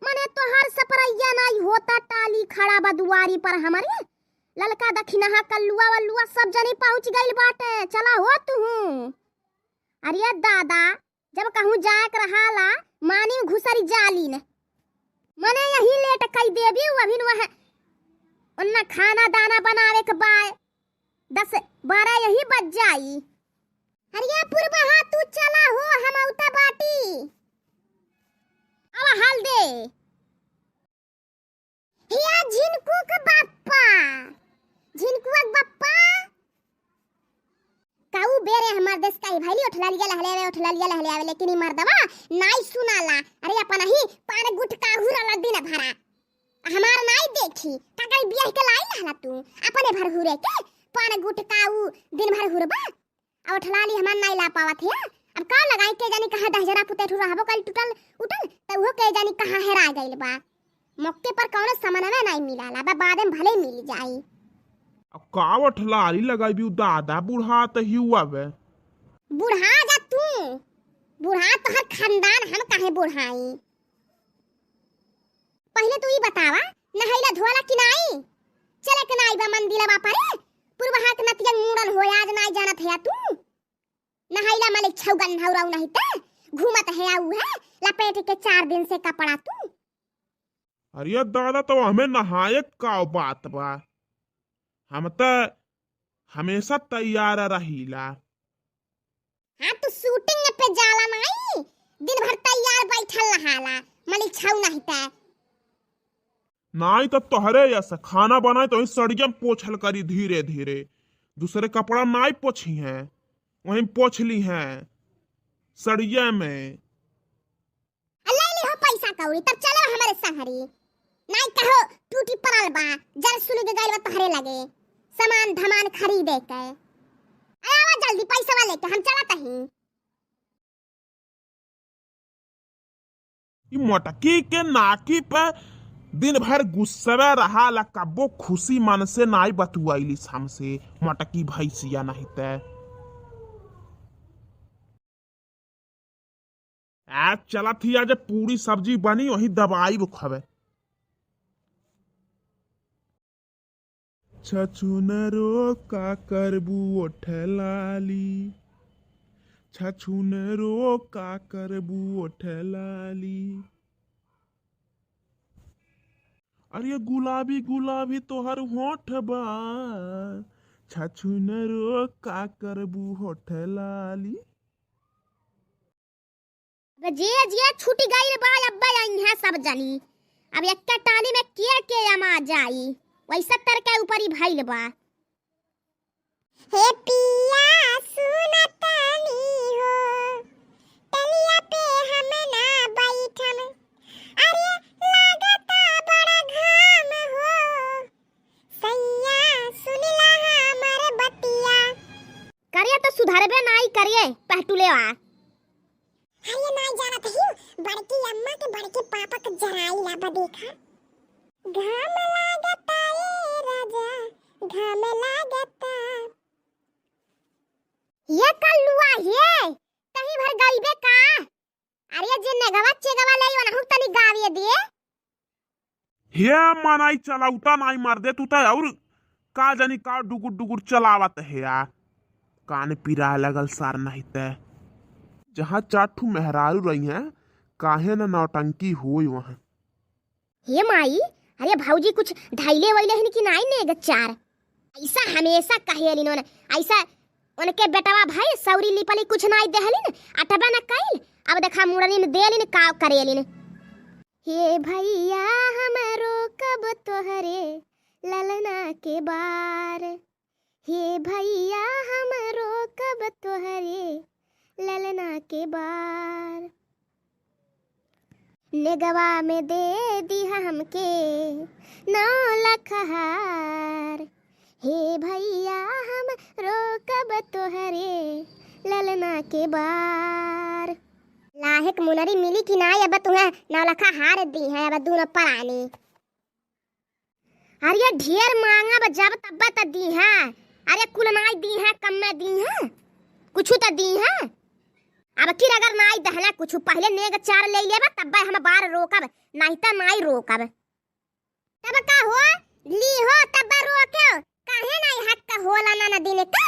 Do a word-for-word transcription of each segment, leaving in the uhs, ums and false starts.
मने तोहार सपरैया नाई होता, टाली खड़ा बा दुआरी पर हमरे। ललका दखिनहा कल्लुआ वल्लुआ सब जनी पहुँच गइल बाटे, चला हो तुहूँ। अरे दादा, जब कहूँ जाए के रहाला, मानी में घुसरी जालीन। मने यही लेट कई देबी, अभिन वह उन्ना खाना दाना बनावे के बाय, दस बारह यही बज जाई। अरे पुरबहा, तू चला हो, हम औता बाटी। अब हल दे। हिया झिनकू के बप्पा, झिनकुआ के बप्पा। काऊ बेरे हमार देश का ही भैली उठला लिया लहले आवे, उठला लिया लहले आवे, लेकिन ई मर्दवा नाई सुनाला। अरे अपन ही पान गुटका हुरला दिन भरा। हमार नाई देखी, का करी बियाह के लाई लहला तू, अपने भर हुरे के पान गुटका ऊ दिन भर हुरबा। आ उठला ली हमार नाई ला पावत है। अब का लगाई, के जानी कहाँ दहजरा पुते ठू रहबो कल टूटल उटल, त उहो के जानी कहाँ हेरा गइल बा। मौके पर कौनो समनवे नाई मिलाला बा, बादे में भले मिल जाई। अब का उठलाली लगाई भी दादा, बुढ़ा त ही हुआ बे। बुढ़ा जा तू, बुढ़ा तोहर खानदान, हम काहे बुढ़ाई? पहिले तू ई बतावा, नहैला धोला कि नाई? चले के नाई बा मंदिलवा परे? पुरबहा के नतिया मुड़न हो, आज नाई जानत है तू? नहैला मलिक छौगन नहौराऊ नहीं ते घूमत है आऊ है लपेट के चार दिन से कपड़ा तू। अरे दादा, तो हमें नहाए का बात बा? हम त हमेशा तैयार रहीला। हाँ, तू shooting पे जाला नाई, दिन भर तैयार बैठल रहाला, मलिक छौ नहीं ते। नाई त तोहरे यस खाना बनाए तो वही सड़िया में पोछल करी धीरे धीरे, दूसरे कपड़ा नाई पोछी हैं, वहीं पोछ ली हैं सड़िया में। आ, ले ली हो पैसा कौड़ी, तब चलो हमरे संहरी। नाई कहो टूटी पड़ल बा, जर सुलग गइल बा तोहरे लगे, सामान धमान खरीदे के। आ, आवा जल्दी पैसवा लेके हम चलत ही। ई मोटकी के नाकी पे दिन भर गुस्सवे रहाला, कब्बो खुशी मन से नाई बतुआइलिस हमसे, मोटकी भैंसिया नहीं ते। आज चलत ही, आज पूरी सब्जी बनी, वही दबाई वो खावे। छछुनरो का करबू ओठ लाली, छछुनरो का करबू ओठ लाली। अरे गुलाबी गुलाबी तोहर होठ बा, छछुनरो का करबू होठ लाली। अब जे जे छूट गइल बा, अब अइहें सब जनी। अब एक्के टाली में के के अमा जाई, वैसे तर के ऊपर ही भइल बा। हे पिया सुन तनी हो, टलिया पे हम ना बैठम। अरे लागता बड़ा घाम हो, सैया सुन ला हमर बतिया। करिए तो सुधरबे नाई करिए, पहटुले आ। अरे नाई जानत ही, बड़की अम्मा के बड़के पापा के जराई ला बा देखा। घाम लागता ए राजा, घाम लागता। ये कल्लुआ हे, कहीं भर गइबे का? अरे जे नेगवा चेगवा ले ओनहु तनी गावे दे। हे मनई चलौता नाई मर्दे, तू त और का जानी का डुगुर डुगुर चलावत है यार। कान पिराए लगल सार नहीं ते। जहाँ चार ठू मेहरारू रही हैं, काहे न नौटंकी होई वहाँ। हे माई, अरे भौजी कुछ धैले वैले हिन कि नाई नेग चार? ऐसा हमेशा कहेलिन ओन, ऐसा उनके बेटवा भाई सौरी लिपली कुछ नाई देहलिन, अटबा न कइल, अब देखा मुड़निन देलिन का करेलिन। हे भैया हमरो कब तोहरे ललना के बार, हे भैया हमरो कब तोहरे ललना के बार। नेगवा में दे दिहा हमके नौ लाख हार, हे भैया हमरो कब तोहरे ललना के बार। लायक मुनरी मिली कि नाई, अब तुहें नौ लाख हार दिहे, अब दूनो परानी। अरे ढेर मांगब जब तब त दीहे। अरे कुल नाई दीहे, कम में दीहे, कुछ त दीहे। अब की अगर नाई दहला कुछ पहले नेग चार ले लेबा, तब्बे हम बार रोकब, नाहीं त नाई रोकब। तब का हो, ली हो, तब रोक्यो, काहे नाई हक होला ननदिन के?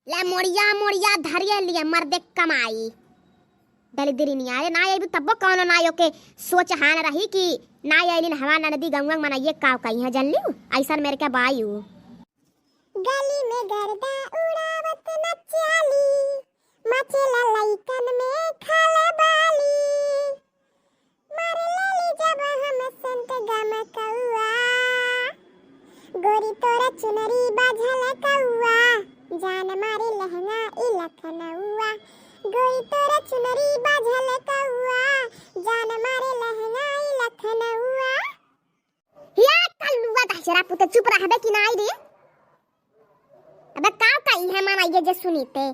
ले मोरिया, मोरिया धरिए लिए मर्दे कमाई। दलिद्री नियारे ना अइबू तब्बो कौनो ना ओके सोच हान रही कि ना अइलिन हमार ननदी गौवा मनइये काव कइहें जल्लू, अइसन मेरे के बायू। गली में गर्दा उड़ावत नचाली, मचेला लइकन में खलबाली। मारे लाली जब हम संत गम कौआ, गोरी तोरा चुनरी बाझल कौआ, जान मारे लहंगा ई लखनऊआ। गोरी तोरा चुनरी बाझल कौआ, जान मारे लहंगा ई लखनऊआ। या कल्लुआ दहजरा पुते, चुप रहबे कि नाई रे? अबे का कही है मनइये जे सुनीते,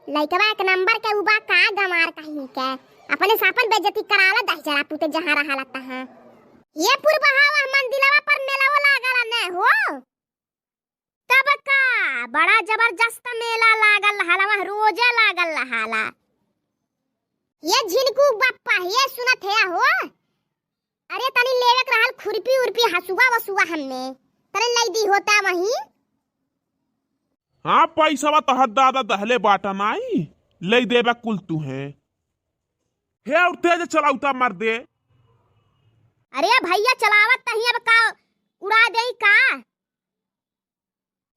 लइकवा एक नंबर के उबा का गमार कहीं के, अपने से अपन बेइज्जती कराला दहजरा पुते जहाँ रहाला तहाँ। ये पुरबहावा मंदिलवा पर मेलावा लागल न हो, तब का बड़ा जबरदस्त मेला लागल रहाला, वहाँ रोजे लागल रहाला। ये झिनकू बप्पा, ये सुनत है हो, अरे तनी लेवे के रहल खुरपी उरपी हसुआ वसुआ हमने, तनी लई दी होता वहीं। हाँ, पैसवा तोहर दादा दहले बाटा नाई, लई देबा कुल तू है। हे और तेज चलाउता मर दे। अरे भैया चलावत तही अब का उड़ा देई का?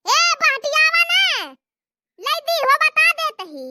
ए बहटियावा ना, लई दी हो बता देत ही।